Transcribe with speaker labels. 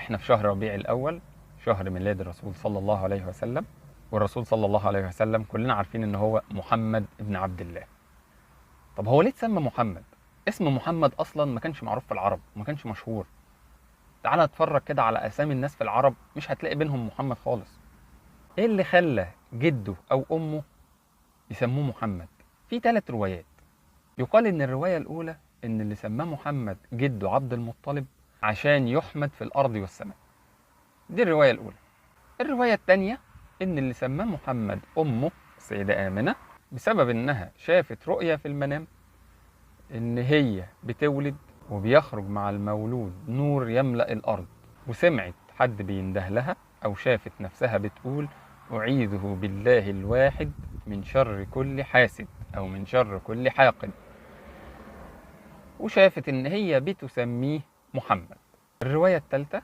Speaker 1: احنا في شهر ربيع الأول، شهر ميلاد الرسول صلى الله عليه وسلم. والرسول صلى الله عليه وسلم كلنا عارفين ان هو محمد ابن عبد الله. طب هو ليه اتسمى محمد؟ اسم محمد اصلا ما كانش معروف في العرب، ما كانش مشهور. تعال اتفرج كده على اسامي الناس في العرب، مش هتلاقي بينهم محمد خالص. ايه اللي خلى جده او امه يسموه محمد؟ في 3 روايات. يقال ان الرواية الاولى ان اللي سماه محمد جده عبد المطلب عشان يحمد في الارض والسماء. دي الرواية الاولى. الرواية الثانية ان اللي سماه محمد امه السيدة آمنة بسبب انها شافت رؤية في المنام ان هي بتولد وبيخرج مع المولود نور يملأ الارض، وسمعت حد بينده لها او شافت نفسها بتقول اعيذه بالله الواحد من شر كل حاسد او من شر كل حاقد، وشافت ان هي بتسميه محمد. الرواية الثالثة